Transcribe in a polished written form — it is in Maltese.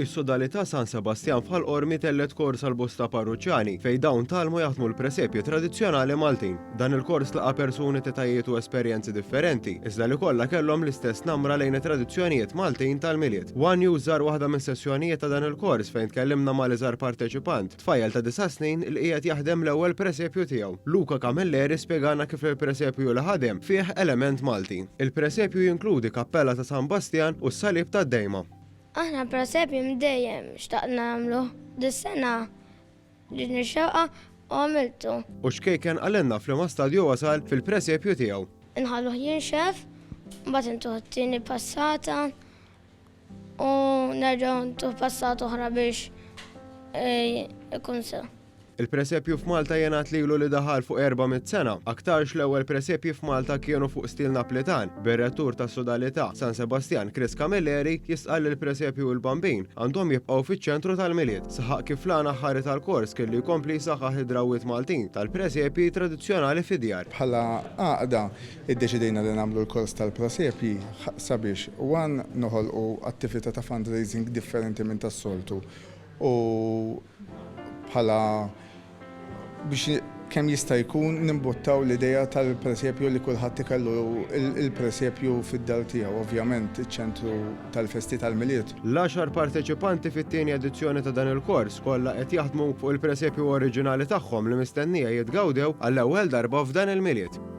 Is-Sodalità San Sebastjan f'Ħal Qormi tellgħet kors għal bosta parruċċani fejn dawn tgħallmu jaħdmu l-presepji tradizzjonali Maltin. Dan il-kors laqa' persuni t'etajiet u esperjenzi differenti, iżda li kollha kellhom l-istess namra lejn it-tradizzjonijiet Maltin tal-Milied. One News żar waħda mis-sessjonijiet ta' dan il-kors fejn tkellimna mal-iżgħar parteċipant, tfajjel ta' disa' snin li qiegħed jaħdem l-ewwel presepju tiegħu. Luca Camilleri spjegana kif il-presepju li ħadem fih element Malti. Il-presepju jinkludi kappella ta' San Bastjan u s-salib tad-Dejma. Aħna presepju minn dejjem xtaqna nagħmluh. Dis-sena ġietni x-xewqa u għamiltu. U x'kejken qalilna f'liema stadju wasal fil-presepju tiegħu. Inħalluh jinxef, mbagħad intuh it-tieni passata u nerġgħu ntuh passata oħra biex ikun sew. Il-presepju f'Malta jingħad lilu li daħal fuq 400 sena. Aktarx l-ewwel presepji f'Malta kienu fuq stil Naplitan, bir-rettur tas-Sodalità San Sebastjan Chris Camilleri jistqarr li l-presepju u l-Bambin għandhom jibqgħu fiċ-ċentru tal-Milied. Saħaq kif l-għan aħħari tal-kors kien li jkompli jsaħħaħ id-drawwiet Maltin tal-presepji tradizzjonali fid-djar. Bħala għaqda iddeċidejna li nagħmlu l-kors tal-presepji sabiex one noħolqu attività ta' fundraising differenti minn tas-soltu u bħala biex kemm jista' jkun nimbuttaw l-idea tal-presepju li kulħadd ikellu l-presepju fid-dar tiegħu, ovvjament iċ-ċentru tal-festi tal-Milied. L-għaxar parteċipanti fit-tieni edizzjoni ta' dan il-kors kollha qed jaħdmu fuq il-presepju oriġinali tagħhom li mistennija jitgawdew għall-ewwel darba f'dan il-Milied.